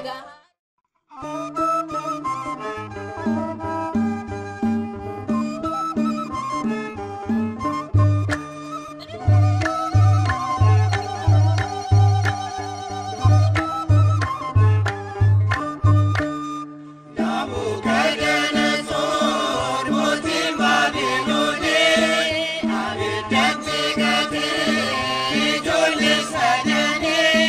Gaha. Nabucodonosor mootiin Baabiloonii abiddatti gatee ijoollee sadanii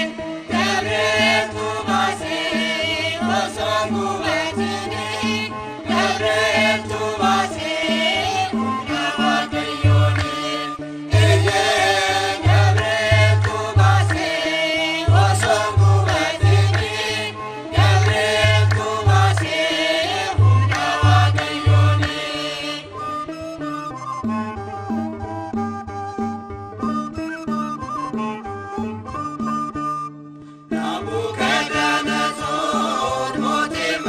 Gabrieltu baasee osoo gubatanii Gabrieltu baasee humna Waaqayyoonii Eeyyee Gabrieltu baasee osoo gubatanii Gabrieltu baasee humna Waaqayyoonii. Nabucodonosor mootiin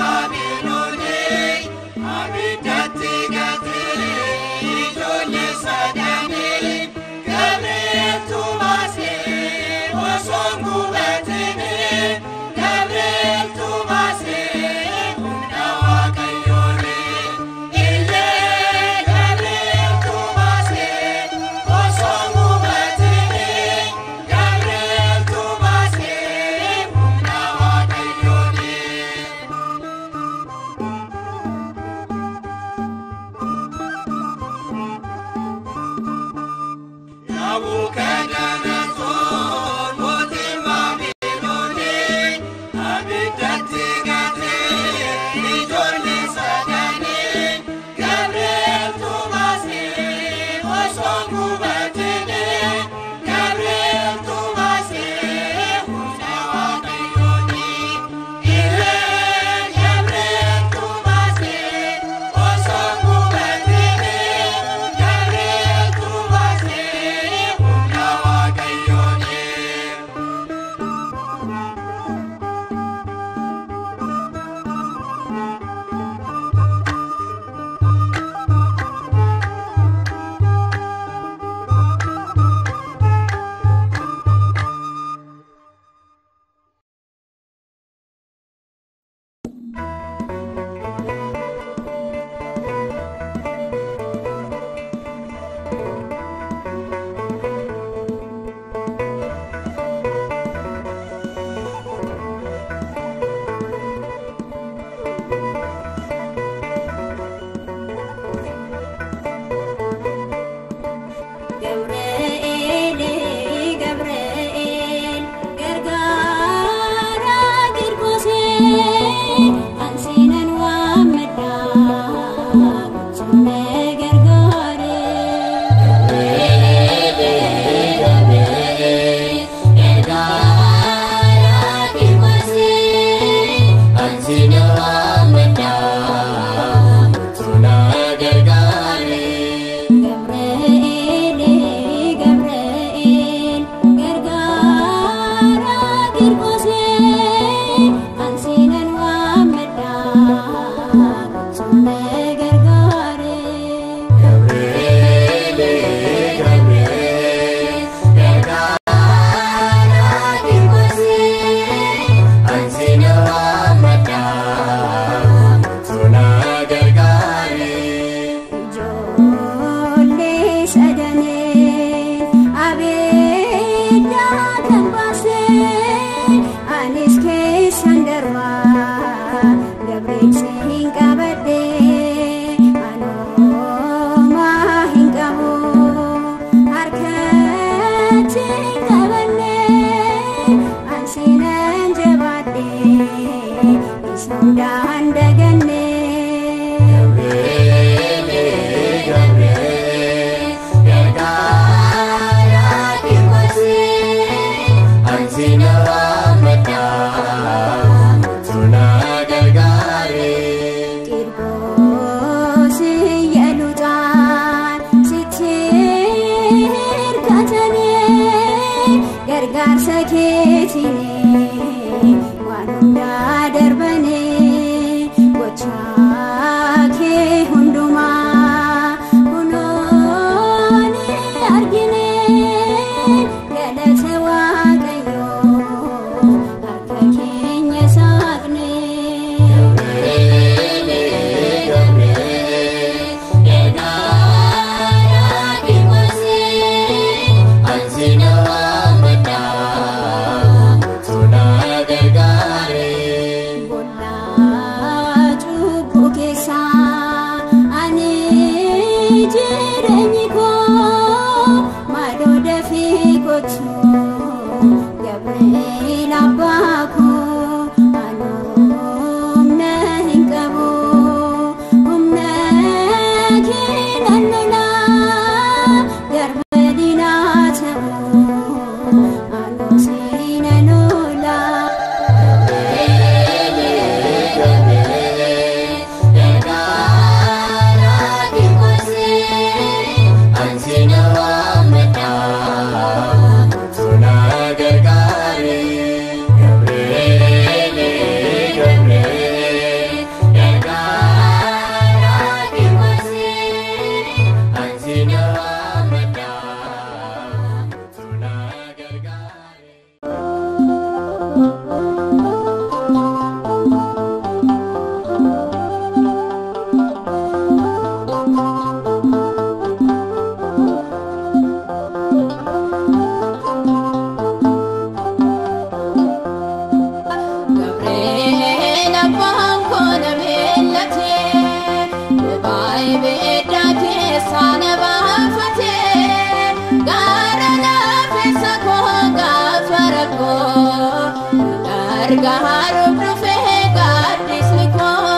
Gargaaruuf dhufee gaaddisni koo,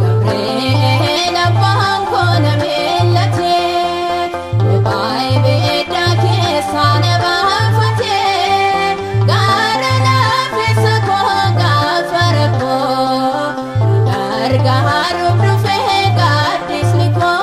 Gabri'eel abbaan koo na miillatee, bobaa ibiddaa keessaa na baafatee, gaara laafessa koo gaafa rakkoo, gargaaruuf dhufee gaaddisni koo.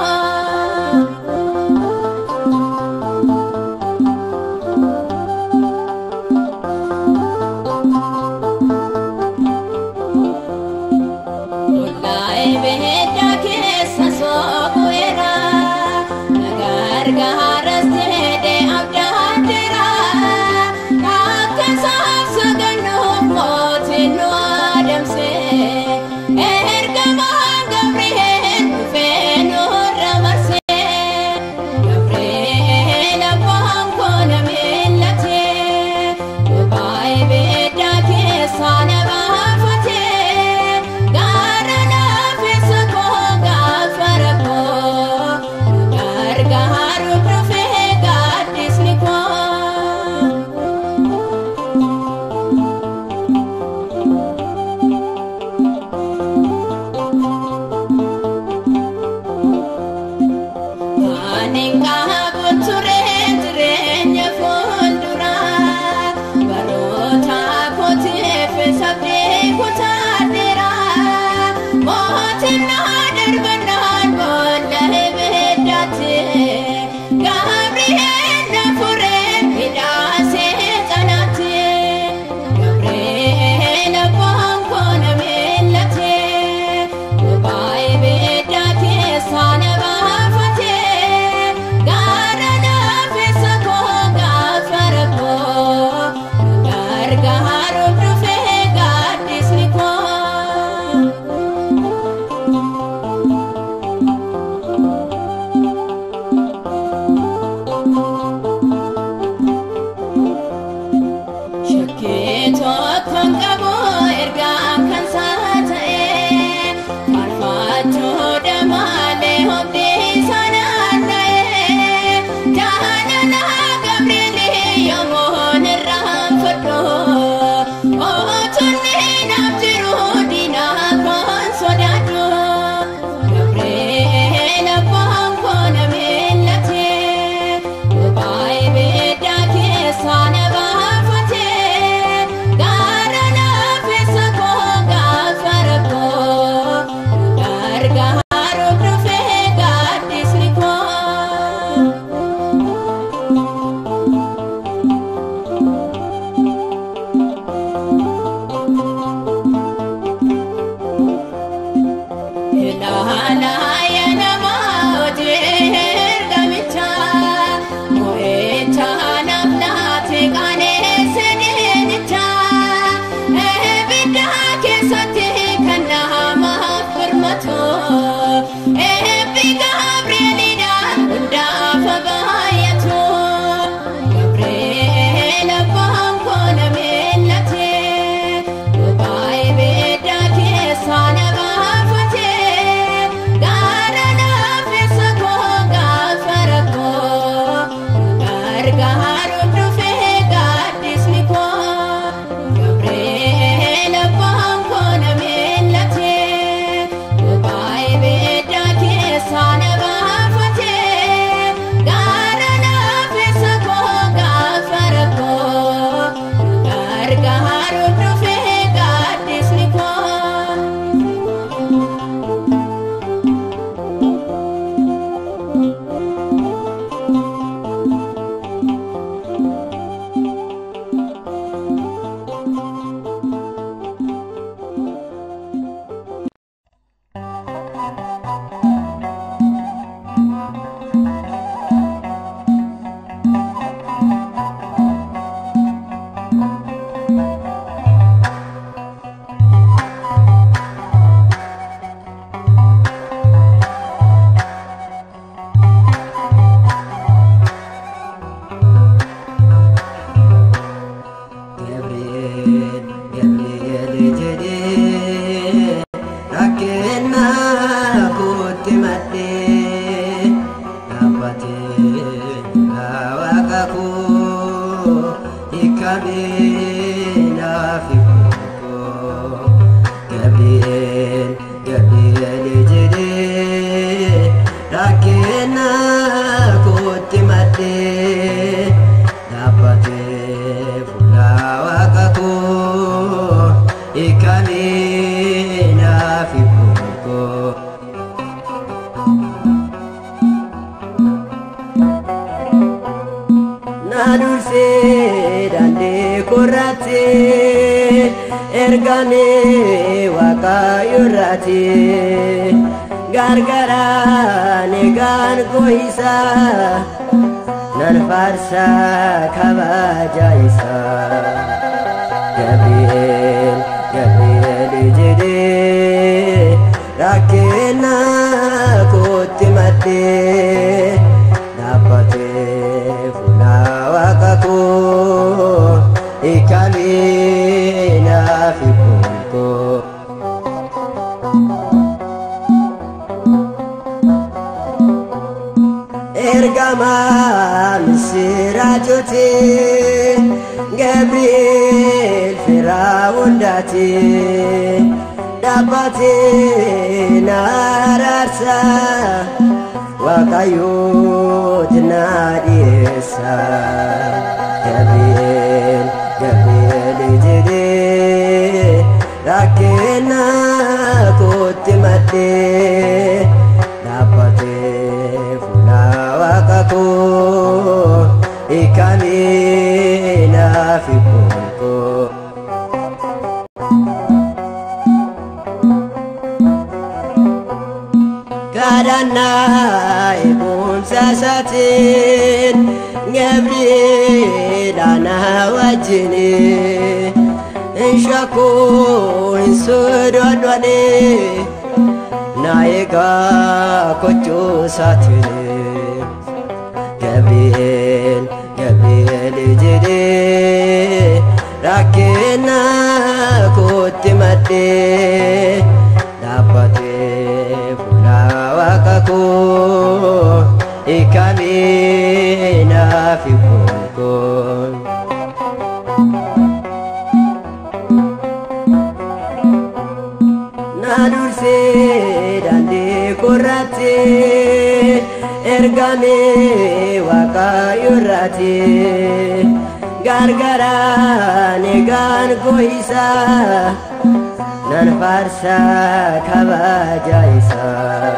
Hiikamee naaf hibboo. Na dursee daandii korraatti ergamee Waaqayyo irratti gargaaraan eegaan gooyisa nan faarsa kabaja isaa. Gabri'eel Gabri'eel jedhee rakkina kootti maddee dhaabbatee fuula waaqa koo hiikamee naaf hibboo. Ergamaa misiraachooti Gabri'eel fira hundaati dhaabbatee na araarsa Waaqayyooti na dhiyeessa. Gabri'eel Gabri'eel jedhee rakkina kootti maddee dhaabbatee fuula waaqa koo hiikamee naaf hibboo. Kadhannaa eegumsa isaatiin Gabri'eel ana wajjini hin shakkuu hin sodaadhu na eegaa kochuu isaatiin. Gabri'eel Gabri'eel jedhee rakkina kootti maddee dhaabbatee fuula waaqa koo hiikamee naaf hibboo. Na dursee daandii korraatti ergamee Waaqayyo irratti gargaaraan eegaan gooyisa nan faarsa kabaja isaa.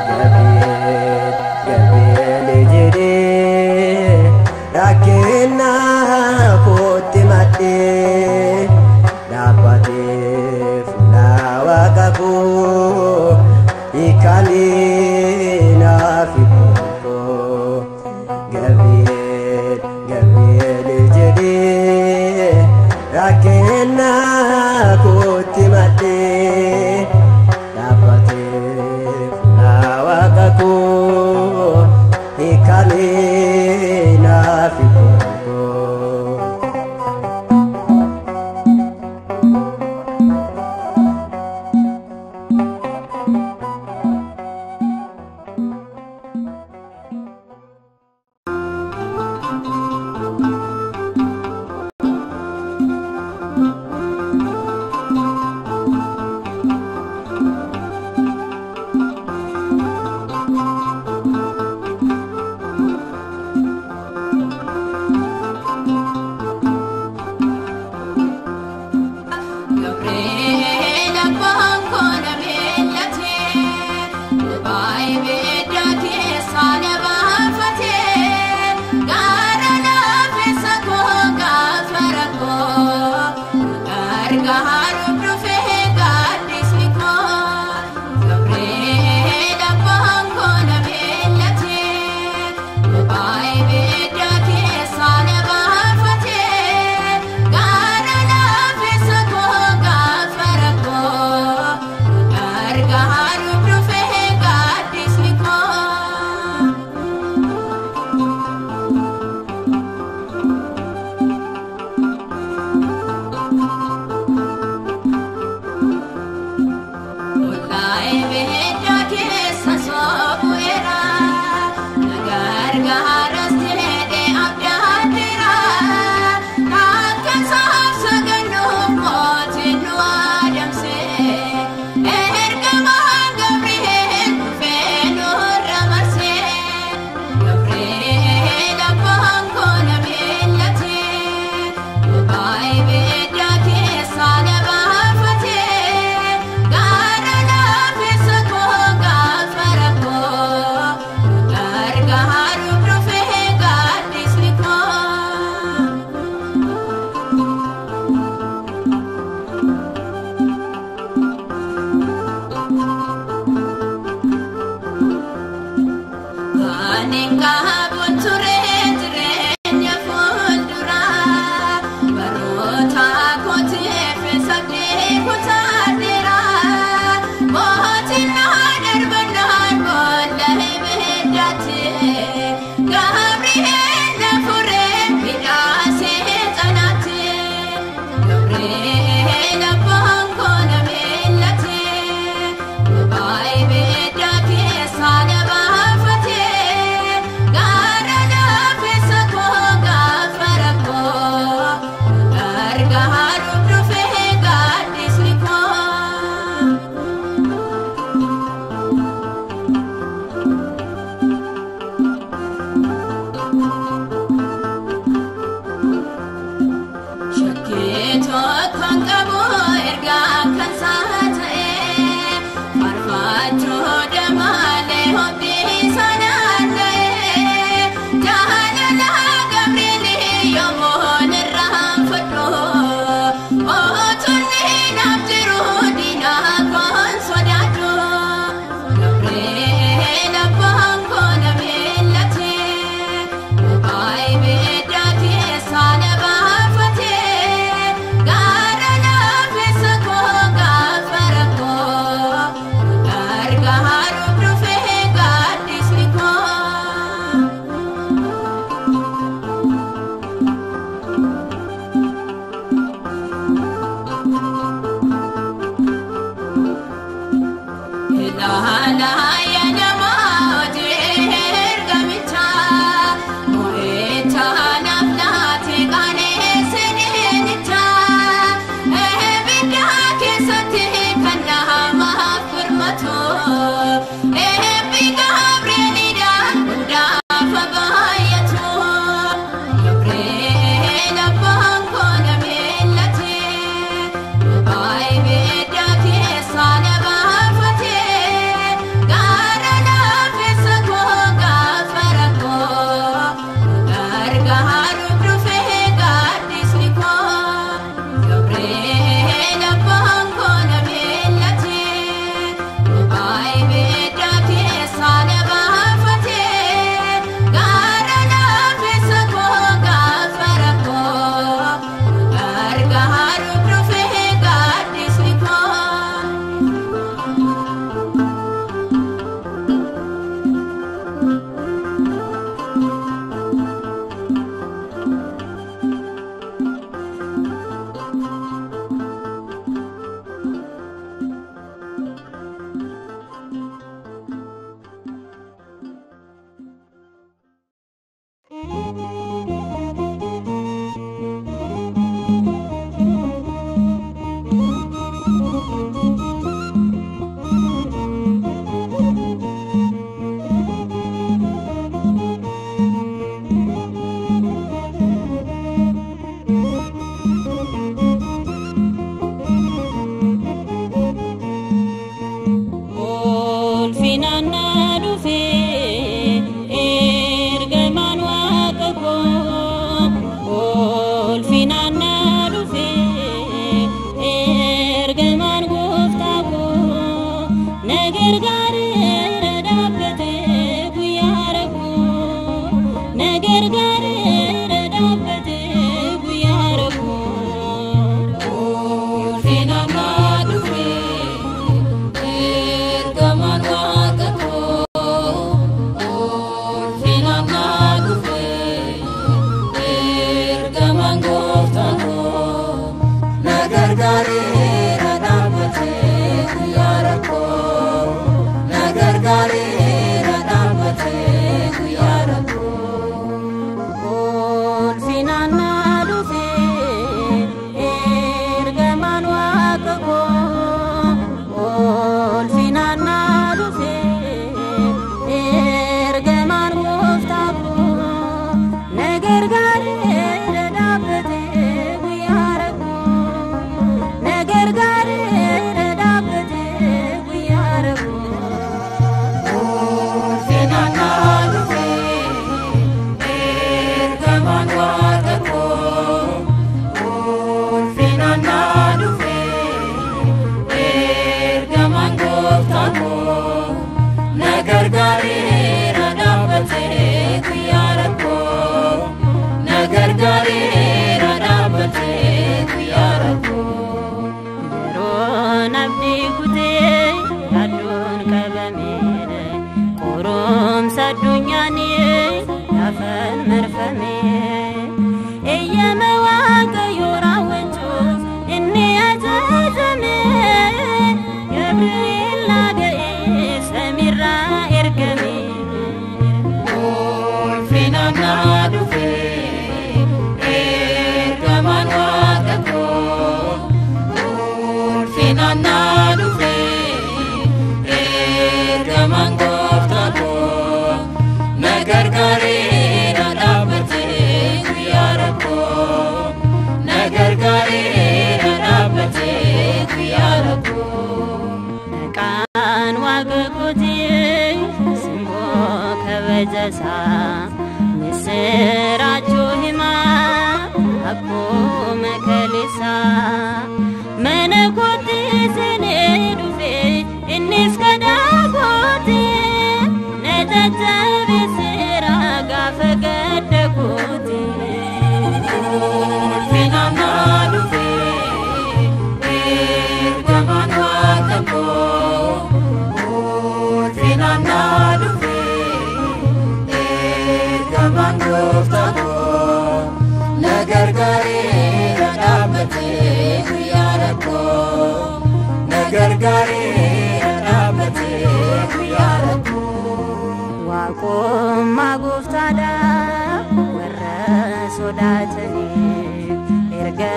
Gabri'eel Gabri'eel jedhee rakkina kootti maddee dhaabbatee fuula waaqa koo hiikamee naaf hibboo. Gabri'eel Gabri'eel jedhee rakkina kootti maddee dhaabbatee fuula waaqa koo hiikamee naaf hibboo.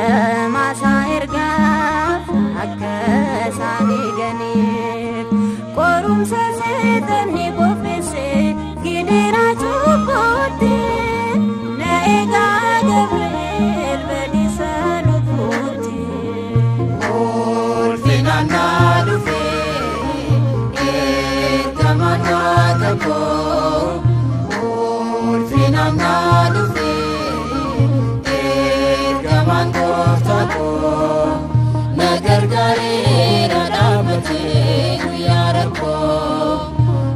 Ergamaa isaa ergaaf akka isaan eeganiif qorumsa seexanni qopheesse gidiraa cubbuutti na eegaa Gabri'eel badiisa lubbuutti. Ulfinaan naa dhufee ergamaan waaqa koo. Ulfinaan naa dhufee ergamaan gooftaa koo. Na gargaareera dhaabbatee guyyaa rakkoo.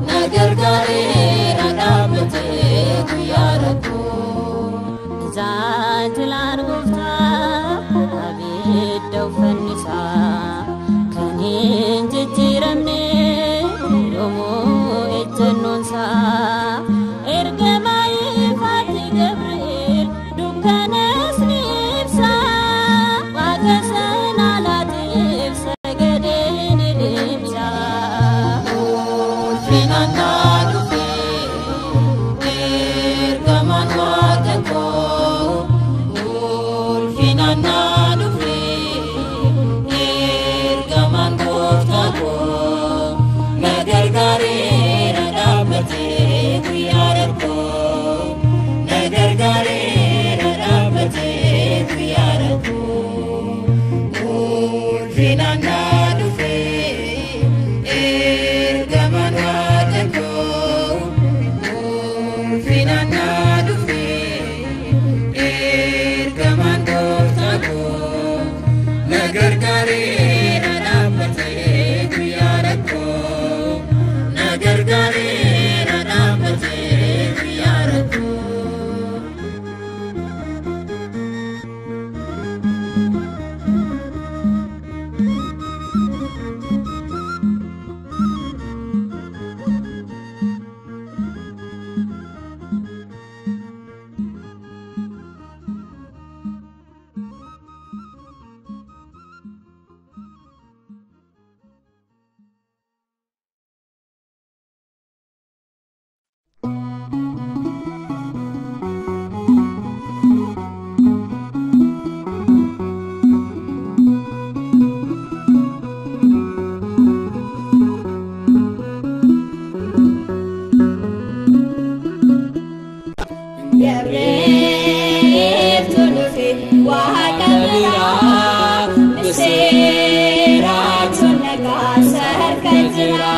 Na gargaareera dhaabbatee guyyaa rakkoo. Tajaajilaan gooftaa abidda uffannisaa kan hin jijjiiramne yoomuu ejjennoonsaa. Ergamaa ifaatti Gabri'eel dukkanas ni ibsa. Waaqa sana laatiif sagadee ni deebisa. Ulfinaan naa dhufee ergamaan waaqa koo. Ulfinaan naa dhufee ergamaan gooftaa koo. Na gargaareera dhaabbatee guyyaa rakkoo. Na gargaareera dhaabbatee guyyaa rakkoo. Ulfinaan naa dhufee ergamaan waaqa koo. Ulfinaan naa dhufee ergamaan gooftaa koo. Na gargaareera dhaabbatee guyyaa rakkoo. Na gargaareera dhaabbatee guyyaa rakkoo. Gabri'eel dhufe waaqa biraa misiraachuu nagaa sarka jira.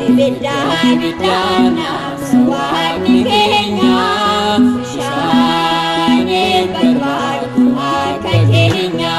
Ibidda ibiddaan naamsa waaqni keenya bishaaniin barbaadu akka keenya.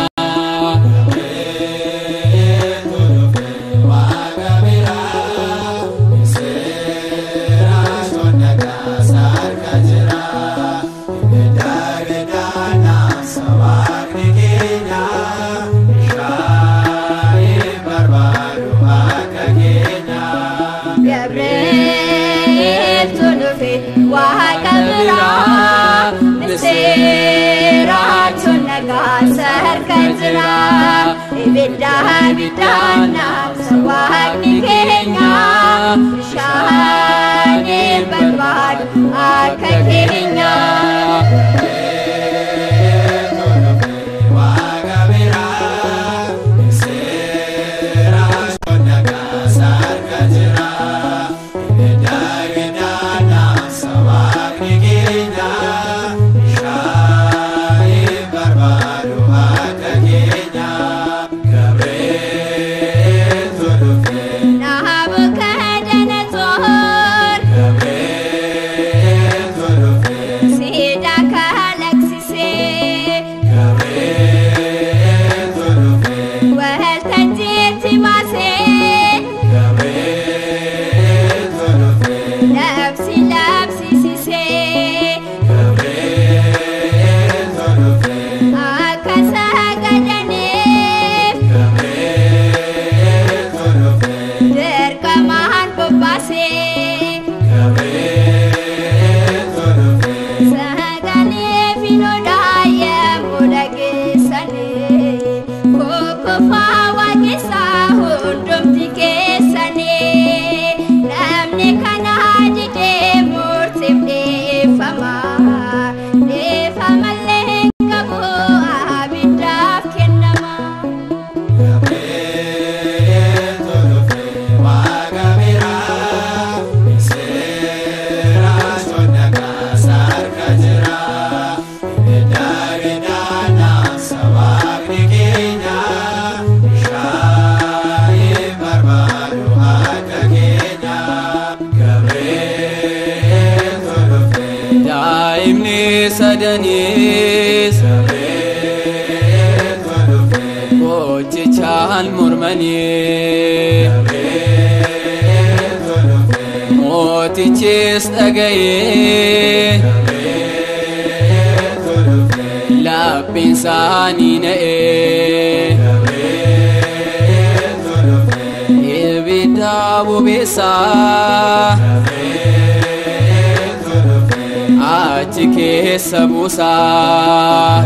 Gabri'eel dhufe waaqa biraa misiraachuu nagaa sarka jira. Ibidda ibiddaan naamsa waaqni keenya bishaaniin barbaadu akka keenya. Naabukadanatsoor siidaa kalaqsisee waltajjiitti baasee labsi labsisisee akka sagadaniif dirqamaan bobbaasee sagalee filoodhaa yemmuu dhageessanii kukkufaa waaqessaa hundumti. waamanii mootichis dhaga'ee lapheen isaanii na'ee ibidda bobeessaa achi keessa buusaa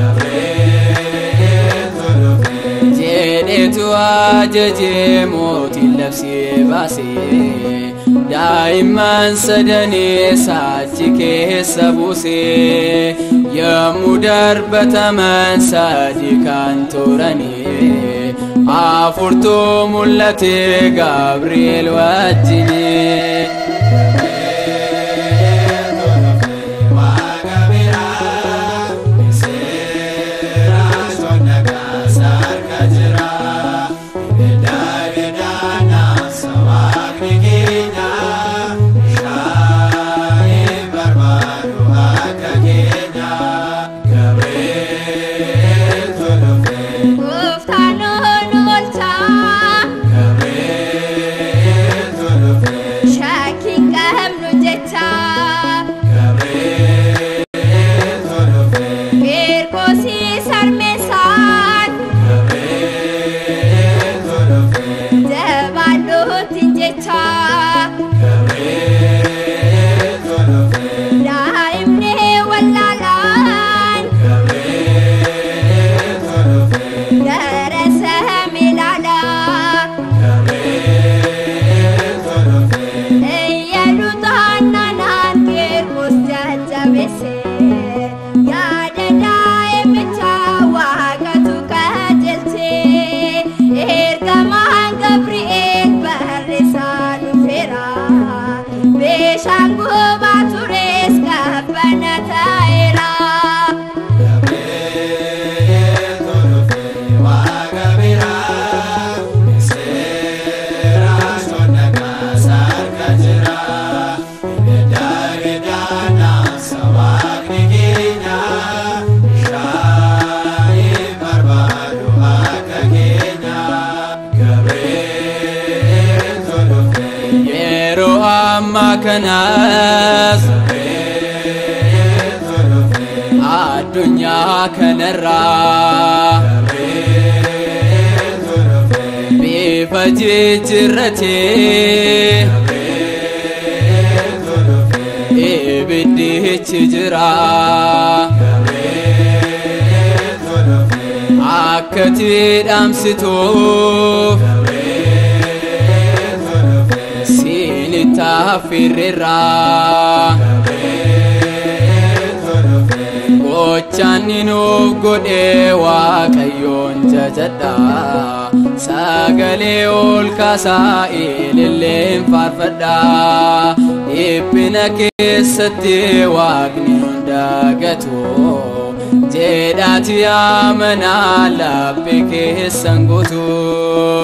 jedhetu ajajee mootiin labsee baasee daa'imman sadanis achi keessa buusee yommuu darbataman sadi kan turanii afurtu mul'ate Gabri'eel wajjinii. Gooftaan nu oolchaa shakkiin qabnu jecha Beerkoosii sarmeessaan jabaalluutti jecha daa'imni wallaalaan gara samii ilaalaa Iyyaluutaan naannaan Qiirqos jajjabeesse yaada daa'imichaa waaqatu qajeelche ergamaan Gabri'eel barreessaa dhufeera bishaan gubaa tures qabbana ta'eera. Yeroo ammaa kanas addunyaa kanarraa bifa jijjiirratee ibiddichi jira akka tidhaamsituuf siinitti affeerreerra gochaan nuuf godhe Waaqayyoon jajadha sagalee ol kaasaa ililleen faarfadha dhiphina keessatti Waaqni nun dagatu jedhaati amanaa laphee keessan guutuu.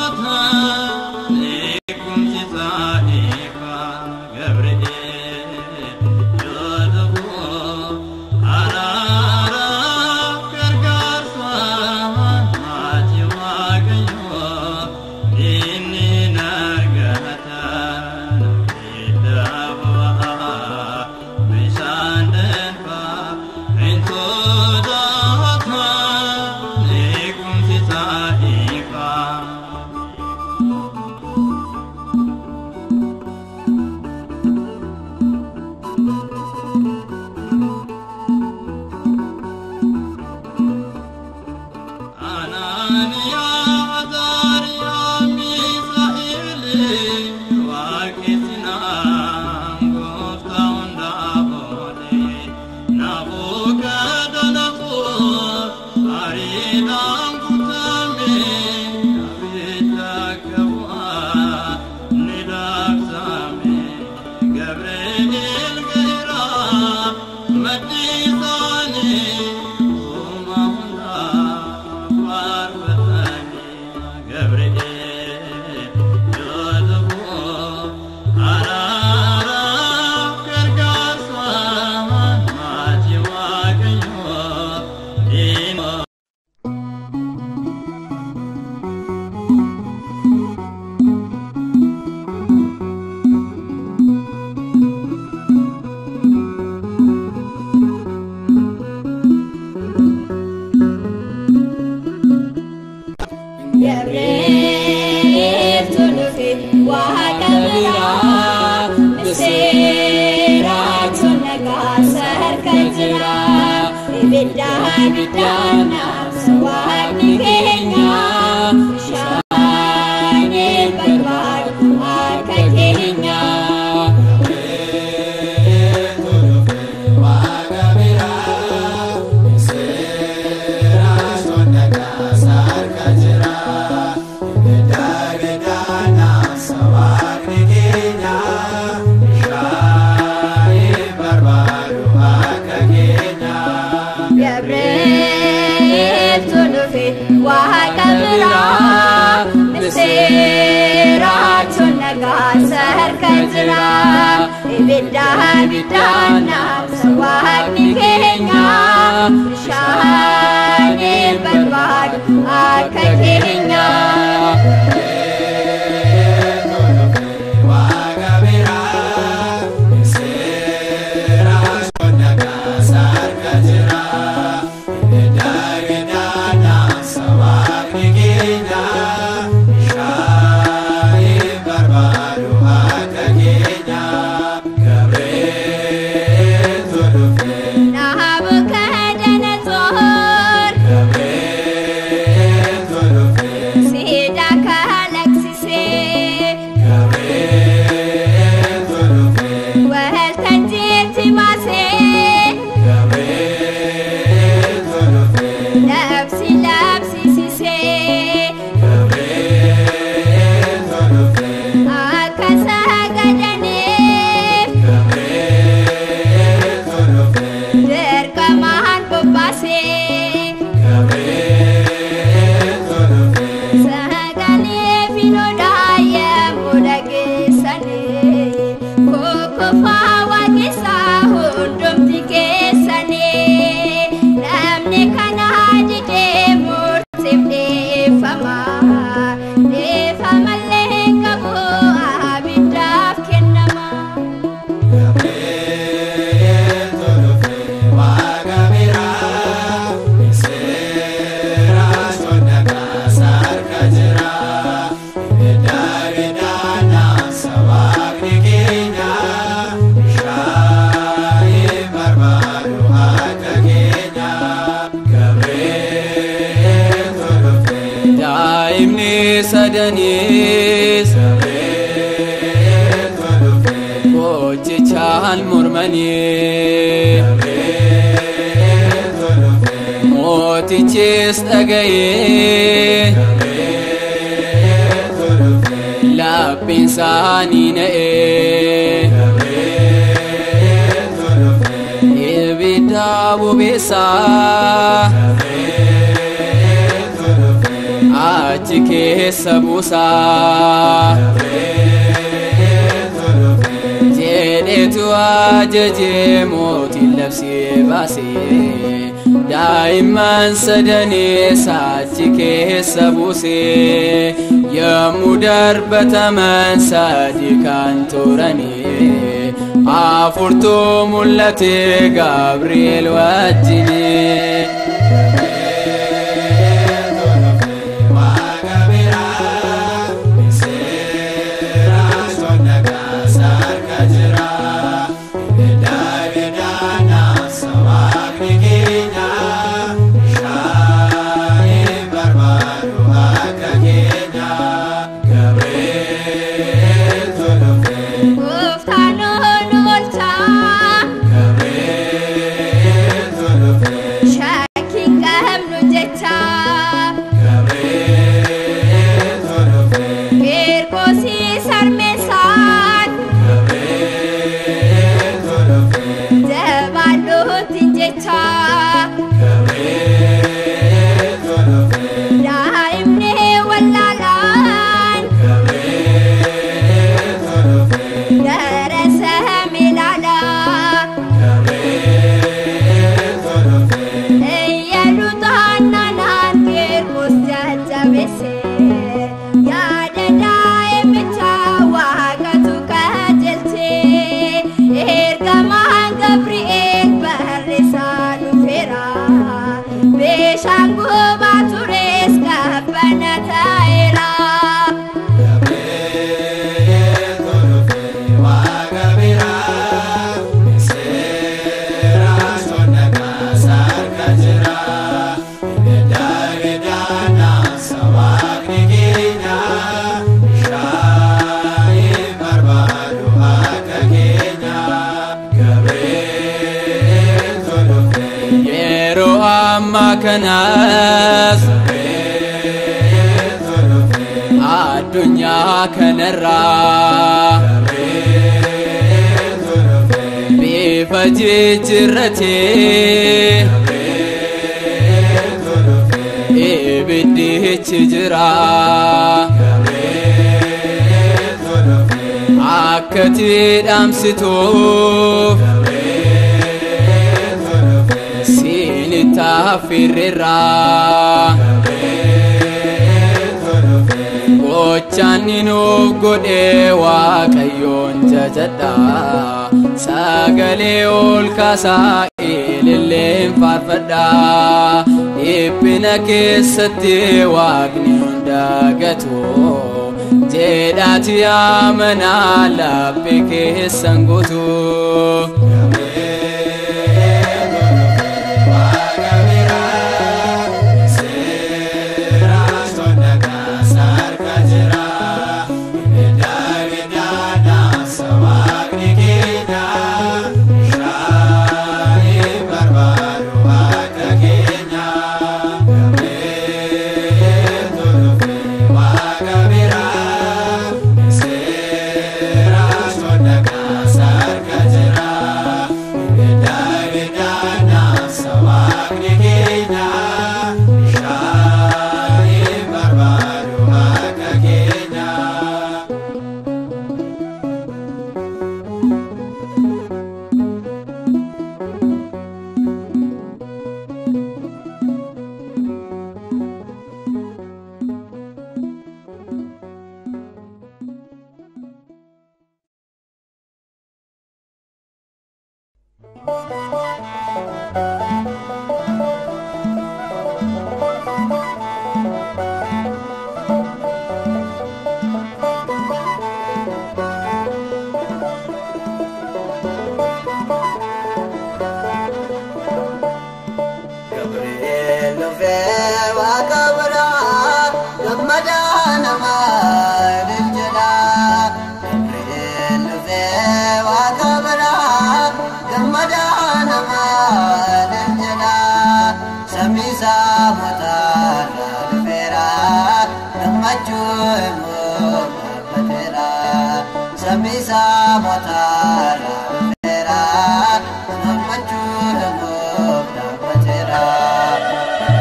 Sodaatan eegumsi isaa ifa Gabri'eel yoo dhufu araara gargaarsa maatii Waaqayyoo inni argatan ibidda boba'aa bishaan danfaa hin sodaatan eegumsi isaa ifa. Ananiyaa Azaariyaa Misaa'el waaqessinaan gooftaa hundaa boodee Nabukadnezar ariidhaan guutame abidda akka bu'aa ni daaqsame Gabri'eel ga'eera maddi isaanii uuma hundaa faarfatanii Gabri'eel yoo dhufu araara gargaarsa maatii Waaqayyoo dhimma. Gabri'eel dhufe waaqa biraa misiraatu nagaa sarka jira ibidda ibiddaan naamsa waaqni keenya bishaaniin barbaadu akka keenya. Gabri'eel dhufe waaqa biraa misiraatu nagaa sarka jira ibidda ibiddaan naamsa waaqni keenya bishaaniin barbaadu akka keenya. Nabukadnezar siidaa kalaqsisee waltajjiitti baasee labsi labsisisee akka sagadaniif dirqamaan bobbaasee sagalee filoodhaa yemmuu dhageessanii kukkufaa waaqessaa hundumti keessanii namni kana didee murtiif dhiifama dhiifamallee hin qabu abiddaaf kennama. Daa'imni sadaniis gochichaan mormanii mootichis dhaga'ee lapheen isaanii na'ee ibidda bobeessaa. Achi keessa buusaa jedhetu ajajee mootiin labsee baasee daa'imman sadanis achi keessa buusee yommuu darbataman sadi kan turanii afurtu mul'ate Gabri'eel wajjini. Gooftaan nu oolchaa shakkiin qabnu jecha Qirqoosii sarmeessaan jabaadhuutti jecha daa'imni wallaalaan gara samii ilaalaa Iyyaluutaan naannaan Qirqoos jajjabeesse yaada daa'imichaa waaqatu qajeelche ergamaan Gabri'eel barreessaa dhufeera bishaan gubaa tures qabbana ta'eera. Yeroo ammaa kanas addunyaa kanarraa bifa jijjiirratee ibiddichi jira akka tidhaamsituuf siinitti affeerreerra gochaan nuuf godhe Waaqayyoon jajadha sagalee ol kaasaa ililleen faarfadha dhiphina keessatti Waaqni hunda gatu jedhaati amanaa laphee keessan guutuu. Gabri'eel dhufee waaqa biraa gammadaa namaa jedha. Gabri'eel dhufee waaqa biraa gammadaa namaa jedha. Samiisaa mootarraa dhufeera gammachuu immoo dhaabbateera. Samiisaa mootarraa dhufeera gammachuu immoo dhaabbateera.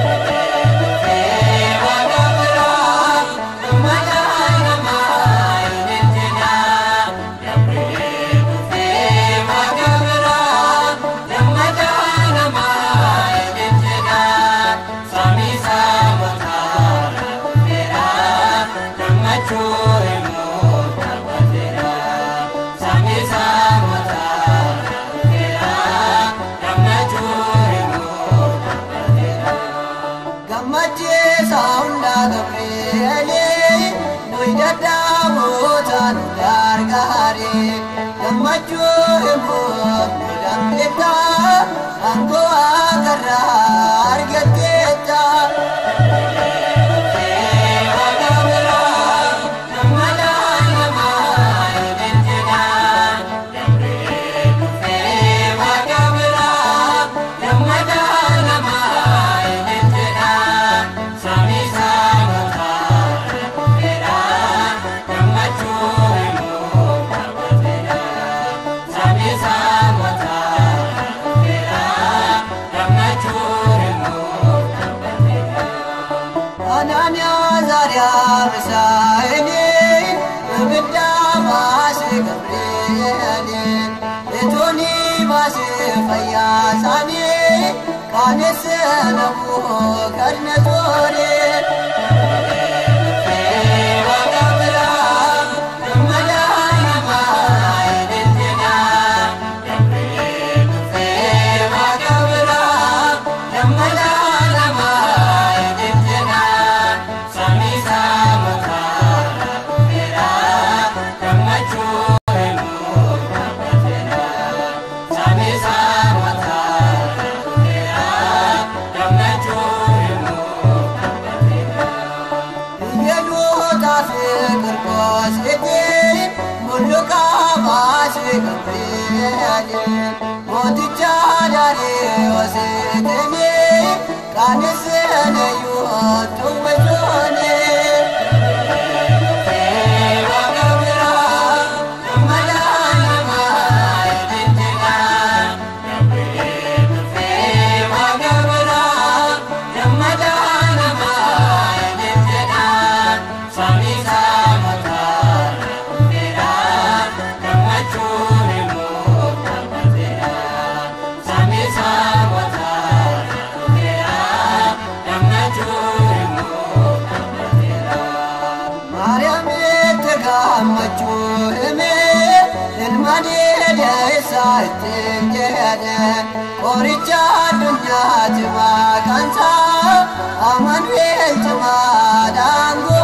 Gabri'eel dhufee waaqa biraa Gammachuu himuu dhaabbateera. Samii saamotaa dhufeera. Gammachuu himuu dhaabbateera. Gammachiisa hundaa Gabri'eelii nuyi dadhaboota nu gargaare. Gammachuu himuu nu dandeetta aangoo waaqarraa argatteetta. Anaaniyaa Zaariyaa Misaa'eelii ibidda baasee Gabri'eelii etoonii baasee fayyaasaanii qaanesse Nabukadnezoorii. Mooticha Daariyoosiitiin qaanessee yuutuu bejoonee. Maariyaam itti gammachuu himee ilmaan deessaa ittiin jedhe qoricha addunyaati maqaansaa Amaanu'eel cimaa daangoo.